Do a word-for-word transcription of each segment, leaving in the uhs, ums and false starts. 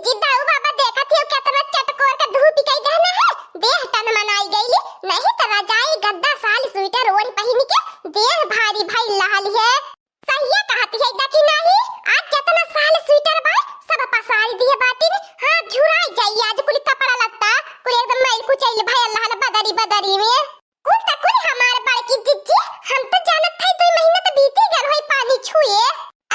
कि दाऊ बाबा देखत हियो केतना चटकोर के धूप कई देहना है, देह टनमनाई गइली, नहीं त रजाई गद्दा साल स्वेटर ओढ़ पहिन के देह भारी भइल रहल है। सहिए कहत है, देखी नाही, आज जेतना साल स्वेटर बा, सब पसार दिए बाटिन। हाँ, झुराई जाई आज कुल कपड़ा लत्ता, कुल एकदम मैल कुचैल भयल रहल बदरी बदरी में। कुल त कुल हमार बड़की जिज्जी, हम त जानत हई दुई महीना त बीती गल होई पानी छुए।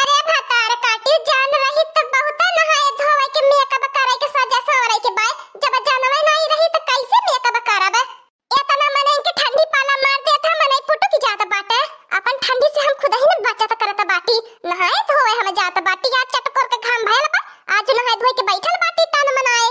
अरे भतार काटी, जान रही त बहुते नहाए धोवे के, मेकअप करे के, सजे संवरे के बाय। जब जानवे नाई रही त कैसे मेकअप करब? एतना मनई के ठंडी पाला मार देत है, मनई पुटुक जात बाटे। अपन ठंडी से हम खुदही न बचत करत बाटी। नहाए धोवे हम जात बाटी, आज चटकोर के घाम भयल बा, आज नहाए धोए के बैठल बाटी टनमनाए।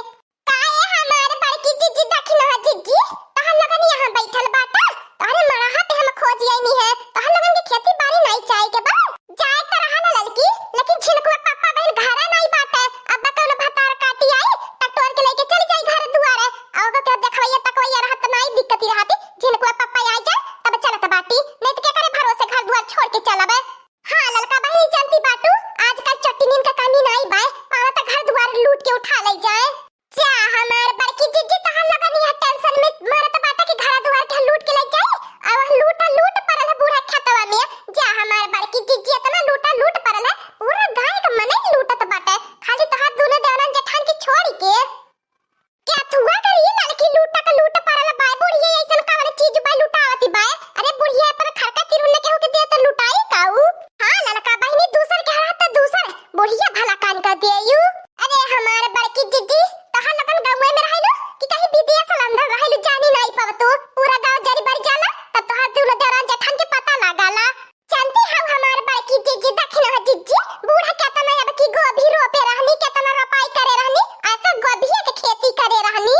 काहे हमार बड़की जिज्जी, दखिनहा जिज्जी, तहन लोगन यहाँ बैठल बाटा? तहरे मड़हा पे हम खोज आइनी है, तहन लोगन के खेती बाड़ी नाई चाहे के बा? जाए त रहा ना ललकी, लेकिन झिनकुआ पापा बहन घरे नाई बाटे। अब कौनो भतार काटी आई, त टोर के लेके चली जाई घर दुआरे। अउर ओकर देखवैया तकवैया रहत नाई दिक्कती रहती, झिनकुआ पापा आई जाए तब चलत बाटी, नहीं त केकरे भरोसे घर दुआर छोड़ के चलबे? हाँ ललका बहिनी, जानती बाटू, आजकल चोट्टिनिन का कमी नाई बाय, पावत घर दुआर लूट के उठा ले जाए। जा हमार बड़की जिज्जी, तहन लगन यह टेंशन में मरत बाटा कि घर दुआर के लूट के ले जाई। अब लूटा लूट परल है बूढ़ा खेतवा में। जा हमार बड़की जिज्जी, इतना लूटा लूट परल है, पूरा गांव के मनई लूटत बाटे। खाली तोहार दुनो देवरन जेठान के छोड़ के। क्या थुआ करी ललकी लूटा के लूट परल बाय बुढ़िया, ऐसन कवन चीज बाय लुटावती बाय? अरे बुढ़िया, अपन खरका तिरुन केहू के दे त लुटाई काऊ? हाँ ललका बहिनी, दूसर के हरा त दूसर, बुढ़िया भला कान का देयू। अरे हमार बड़की जिज्जी, तहां लोगन गौवे में रहेलू कि कहीं विदेश लंदन रहेलू, जानी नाई पवतू। पूरा गांव जरी बरी जाला, तब तोहार दुनो देवरान जेठान के पता लागला। जानती हऊ हमार बड़की जिज्जी, दखिनहा जिज्जी, बूढ़ा केतना अब की गोभी रोपे रहनी, केतना रोपाई करे रहनी, ऐसा गोभिया के खेती करे रहनी।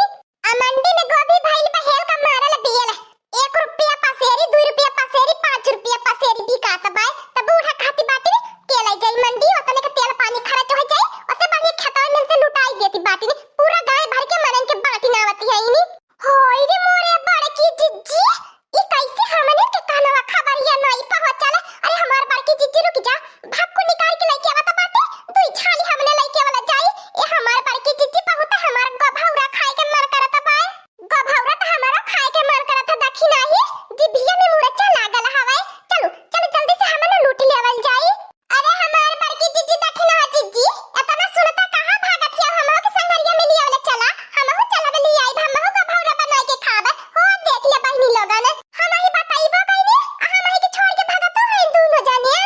आ मंडी में गोभी भइल बा हेल का मारल बियल, एक रुपया पसेरी, दुई रुपया पसेरी, पाँच रुपया पसेरी बिकात बाय। त बूढ़ा कहती बाटी, के ले जाई मंडी, ओतने के तेल पानी खर्च हो जाई, ओसे बढ़िया खेतवा में से लुटाई देती बाटी। पूरा गांव भर के मनन के बाटी नावती है इनी। होई रे मोरे बड़की जिज्जी, ई कैसे हमने के कानवा खबरिया नाई पहुंचल? अरे हमार बड़की जिज्जी रुक जा, भक्कू निकाल के लेके आवत बाटे, दुई छाली हमने लेके वाला जाई। ए हमार बड़की जिज्जी, बहुत हमार गभौरा खाए के मन करत बाय। गभौरा त हमारा खाए के मन करत है, देखी नाही, जिभिया में मुरचा लागल हवे। चलू, चलू जल्दी से हमने लूट लेवल जाई। अरे हमार बड़की जिज्जी, दखिनहा जिज्जी, एतना सुनता कहाँ भागत हिया? हमहू के संगरिया में लियावले चला, हमहू चलब लियाइब, हमहू गभौरा बनाई के खाब। हो देख ले बहिनी लोगन, हमही बताइबो कइनी, आ हमही के छोड़ के भागत हो हैं दुनो जने।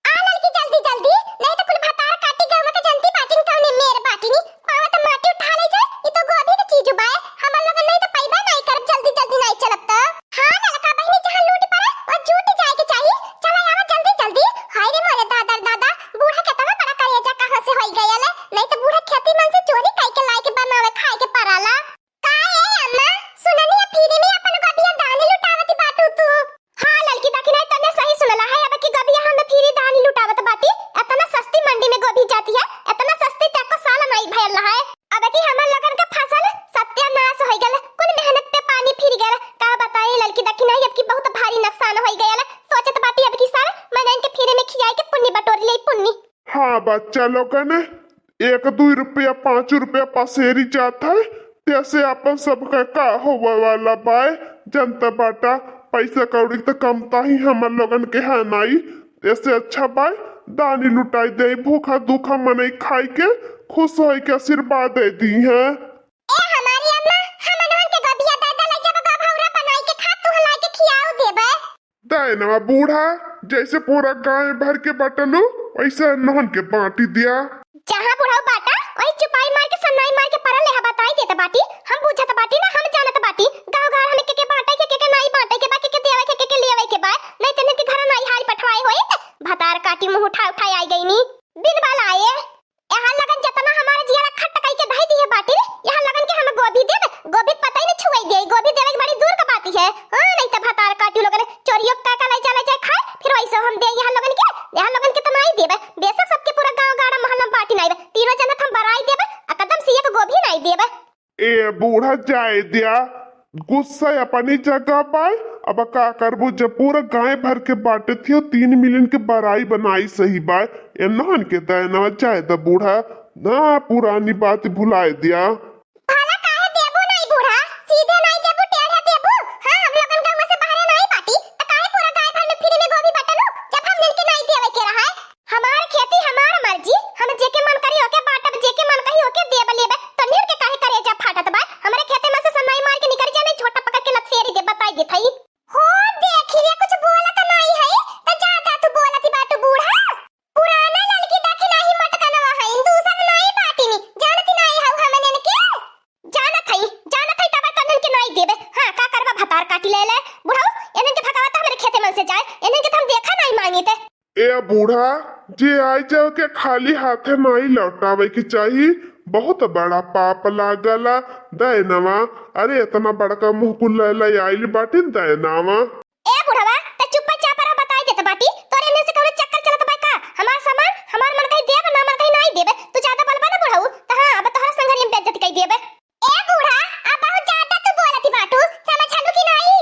आ ललकी जल्दी जल्दी, नहीं त कुल भतार काटी गौवा के जनती बाटिन कौने मेर बाटिनी, पावत माटी उठा ले जाए, ई तो गोभी के चीज बाय, हमर लोगन नहीं त पइबे नहीं करब, जल्दी जल्दी नहीं चलब त। हाँ ललका बहिनी, जहाँ लूट पड़े, वो जूट जाए के चाही। चला आवा जल्दी जल्दी। हाय रे मोरे दादा रे दादा, बूढ़ा केतना बड़ा करेजा कहाँ से होई गयल, नहीं त बूढ़ा खेती मन से चोरी कई के लाए के बनावे खाए के पराला। का ए अम्मा, सुननी है फ्री में अपन गोभिया दानी लुटावत बाटू तू? हाँ ललकी, देखी नहीं तने सही सुनला है, अब की गोभिया हम फ्री दानी लुटावत बाटी। एतना सस्ती मंडी में गोभी जाती है, एतना सस्ती त एको साल नहीं भयल रहा है। अब की हमर लोगन का फसल सत्यानाश हो गल, कुल मेहनत पे पानी फिर गल। का बताई ललकी, देखी नहीं अब की बहुत भारी नुकसान हो गयल। सोचत बाटी अब की साल मनन के फ्री में खियाए के पुन्नी बटोर ले पुन्नी। हाँ बच्चा लोगन, एक दुई रुपया पाँच रुपया पसेरी जात है, तेसे आपन सबका का होवे वाला बाय। जनता बाटा, पैसा कौड़ी त कमता ही हमर लोगन के है नाई, तेसे अच्छा बाय दानी लुटाई दे, भूखा दुखा मनई खाई के खुश होई के आशीर्वाद दे दी है। ए हमारी अम्मा, हमनवन के गोभिया दे दे, ले जब गभौरा बनाई के खा, तू हलाई के खियाऊ देबे। दायनवा बूढ़ा, जैसे पूरा गांव भर के बटलू, वैसे नहन के बांटी दिया। जहाँ बुढ़ऊ बाटा, वही चुपाई मार के सन्नाई मार के परल लेहा बताई देत बाटी। हम बूझत बाटी ना, हम जानत बाटी। गाँव गाड़ हमें के के बांटे के, के नाई बांटे के बा, के के देवे के, के के लेवे के बा। नहीं तेने के घर नाई हाल पठवाए होइत। भतार काटी मुंह उठा उठाए आई गई नी। बिन बाल आए। यहाँ लगन जतना हमारे जियारा खट कई के धई दिए बाटी रे, यहाँ लगन के हम गोभी देब, गोभी पता ही नहीं छुआई दे, गोभी देवे के बड़ी दूर का बात है। हाँ, नहीं तो भतार काटी लोगन चोरियो का का ले चला जाए खाए, फिर वैसे हम दे यहाँ लगन के, यहाँ लगन के तो नहीं देबे, बेशक सबके पूरा गांव गाड़ा मोहल्ला में बाटी नहीं बे, तीनों जनत हम बराई देबे, आ कदम से एक गोभी नहीं देबे। ए बूढ़ा जाए दिया, गुस्सा अपनी जगह बाय। अब का करबू, जब पूरा गांव भर के बाटे थियो, तीन मिलियन के बराई बनाई सही बाय। एनहन के दयना जाए द बूढ़ा, ना, पुरानी बात भुलाए दिया। भला काहे देबू नाई बूढ़ा? सीधे नाई देबू, टेढ़े देबू? हाँ, हम लोगन गाँव से बाहरे नाई बाटी, त काहे पूरा गाँव भर में free में गोभी बटलू, जब हमने के नाई देवे के रहा है? हमार खेती, हमार मर्जी, हम जेके मन करी ओके बाटब, जेके मन कही ओके देब लेबे, तन्हेर के काहे करेजा फाटत बा? हमरे खेते में से सन्नाई मार के निकल जा, नहीं झोटा पकड़ के लथेरी दे, बताई देत हई। हो, देखी रे, कुछ बोलत नाई है, त ज्यादा तू बोलत बाटू बूढ़ा। पुराना ललकी दखिनाही मटकनवा है, दूसर नाई बाटिनी, जानती नाई हऊ हमनन के? जानत हई, जानत हई, तब तन्हन के नाई देबे। हाँ, का करबा, भतार काटी ले ले। बुढ़ऊ, इन्हन के भगावा त हमरे खेते मन से जाए, इन्हन के त हम देखा नाई मांगी ते। ए बूढ़ा, जे आई जाओ के खाली हाथे नाई लौटावे के चाही, बहुत बड़ा पाप लागला। दैनवा, अरे इतना बड़का मुँह कुल ले ले आइल बाटिन दैनवा। ए बुढ़वा, ते चुप्पा चापा रह, बताई देत बाटी, तोरे इन्हन से कौनो चक्कर चलत बा का? हमार सामान, हमार मन कहीं देब, ना मन कहीं नाई देबे, तू ज्यादा बोलबा ना बुढ़ऊ, त हाँ, अब तोहरा संघरियन बेइज्जती कई देबे। ए बूढ़ा, अब बहुत ज्यादा तू बोलत बाटू, समझलू कि नाई?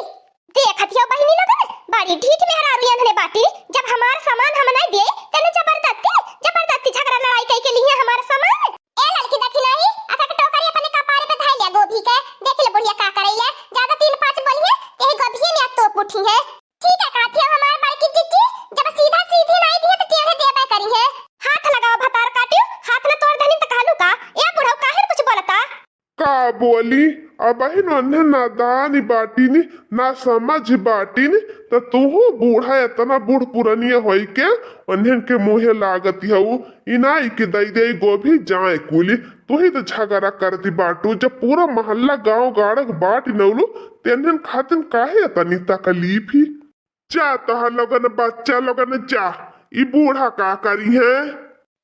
देखत हियो बहिनी लोगन, बड़ी ढीठ मेहरारू एन्हने बाटी, जब हमार सामान हम नाई देई, तेने जबरदस्ती, जबरदस्ती झगड़ा लड़ाई कई के लिहे हमार सामान। ए ललकी दखिनाही, असा के टोकरी अपने कपारे पे धइ लिया गोभी के, देखि ले बुढ़िया का करैले, ज्यादा तीन पाँच बोलिहे, यही गोभिये में तोप उठिहे। ठीक है, कहत हियो हमार बड़की जिज्जी, जब सीधा सीधी नाई दिहे त टेढ़े देबे करिहे। हाथ लगावा भतार काटियो, हाथ न तोड़ देनी त कहलू का? ए बुढ़ऊ काहे कुछ बोलता? का बोली, अबहिन ओन्हे नादान बाटिन, ना समझ बाटिन, त तुहू बूढ़ा एतना बूढ़ पुरनिया होई के ओन्हन के मुँहे लागत हऊ, इनाई के दई दे गोभी जाए कुली, तुही त झगड़ा करती बाटू, जब पूरा मोहल्ला गाँव गाड़क बाट नौलू, तेन्हन खातिन काहे एतनी तकलीफ ही? जा तोहर लोगन बच्चा लोगन जा, ई बूढ़ा का करिहे?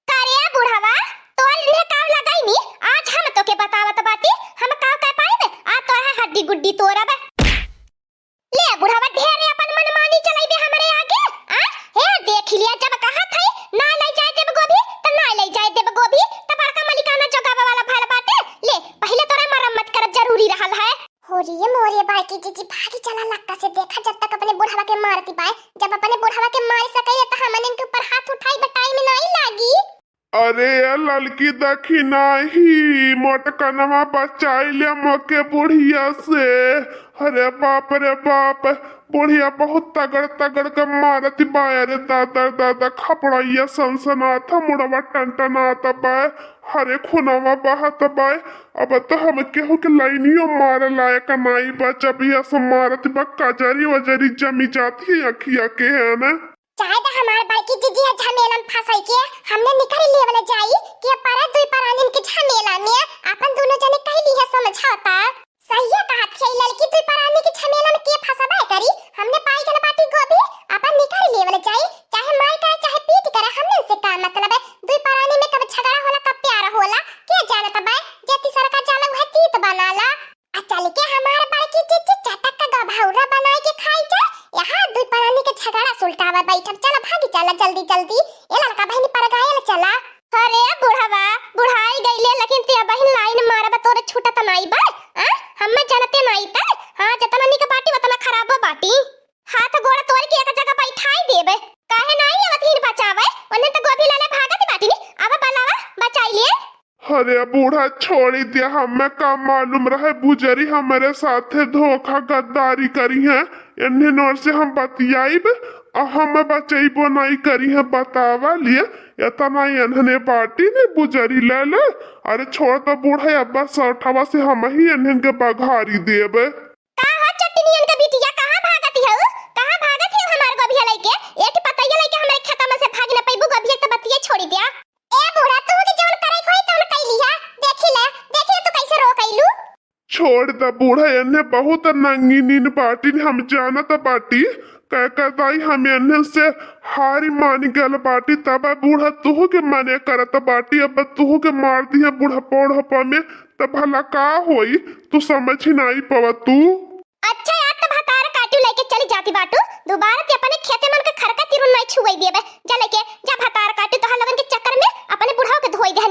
का रे बुढ़वा, तोर इन्हें काव लगाई नी, आज हम तोके बतावत बाटी, हम काव कह पाइबे, आ तोर है हड्डी गुड्डी तोरब। ले बुढ़वा, ढेर अपन मनमानी चलाइबे हमरे आगे, आ? हे देख लिया, जब कहत है ना ले जाए देब गोभी, त ना ले जाए देब गोभी, त बड़का मलिकाना जोगावे वाला भल बाटे। ले, पहिले तोरा मरम्मत करब जरूरी रहल है। हो रे मोरे बड़की जिज्जी, भागी चला लक्का से, देखा जब तक अपने बुढ़वा के मारती बाय, जब अपने बुढ़वा के मार सके त हमन इनके ऊपर हाथ उठाई बा, टाइम नाई लागी। अरे ए ललकी दखिनाही, मोटकनवा बचाई ले मोके बुढ़िया से। अरे बाप रे बाप, बुढ़िया बहुत तगड़ तगड़ के मारती बाय। अरे दादा दादा, खपड़ैया सनसनात ह, मुड़वा टनटनात बाय। अरे खूनवा बहत बाय। अब तो हम केहू के लाइनियो मारे लायक नाई बचब, यस मारत बा, कजरी वजरी जमी जाती है अखिया के है ना। चाहे तो हमार बड़की जिज्जी है झमेलन फंसाई के, हमने निकल लेवल जाई कि परा दुई परानिन के झमेला में अपन दोनों जने कह ली है समझौता। सहिया कहत है ललकी, दुई परानी के झमेला में के फंसबे करी, हमने पाई गल बाटी गोभी, अपन निकल लेवल जाई, चाहे माई करे चाहे पीट करे, हमने से का मतलब है, दुई परानी में कब झगड़ा होला कब प्यार होला, के जानत बा, जे तीसर का जाला वह तीत बनाला। आ चल के हमार बड़की जिज्जी चटक का गभौरा बनाए के खाई जा। यहाँ दुई परानी के झगड़ा सुलटावा बैठब। चल भागी चला जल्दी जल्दी। ए ललका बहिनी परगायल चला। अरे बुढ़वा, बुढ़ाई गईले लेकिन ते बहिन लाइन मारब तोरे छूटत नाई बा। आ? हम्मे जनते नाई त। हाँ, जतना निक बाटी ओतना खराबो बाटी। हाथ गोड़ तोड़ के एक जगह बैठाई देबे। काहे नाई आवत हिन बचावे? ओने त गोभी लाले भागत बाटी नी। अब बलावा बचाई लिए। अरे बूढ़ा छोड़ी दे, हमें का मालूम रहे बुजरी हमरे साथे धोखा गद्दारी करी है। इन्हें नोर से हम बतियाइब, आ हम बचइबो नाई करी है। बतावा लिए, इतना इन्हने बाटी ने बुजरी ले ले। अरे छोड़ तो बूढ़ा, अब्बा सौठवा से हम ही इन्हन के बघारी देब। का हो चटनियन के बिटिया, कहाँ भागत हऊ? कहाँ भागत हऊ हमार गोभिया लइके? एक पतैया लइके हमरे खेता में से भाग न पइबू, गोभिया के तो बतिया छोड़ी दिया। ए बूढ़ा, तू के जवन करे के होई तवन कई लिहा। देखी ले, देखी ले तू कैसे रो कैलू। छोड़ द बूढ़ा, एन्हे बहुत नंगी नीन बाटिन, हम जानत बाटी। कह कह दाई हम एन्हे से हारी मान गल बाटी, तब बूढ़ा तुहू के मने करत बाटी, अब तुहू के मार दिहे बुढ़पा उढ़पा में, त भला का होई, तू समझ ही नाई पवत तू। अच्छा यार, त भतार काटू लेके चली जाती बाटू, दोबारा ते अपने खेते मन के खरका तिरुन नाई छुआई देबे। जा लेके जा भतार काटू, तोहार लोगन के चक्कर में अपने बुढ़ाओ के धोई दे।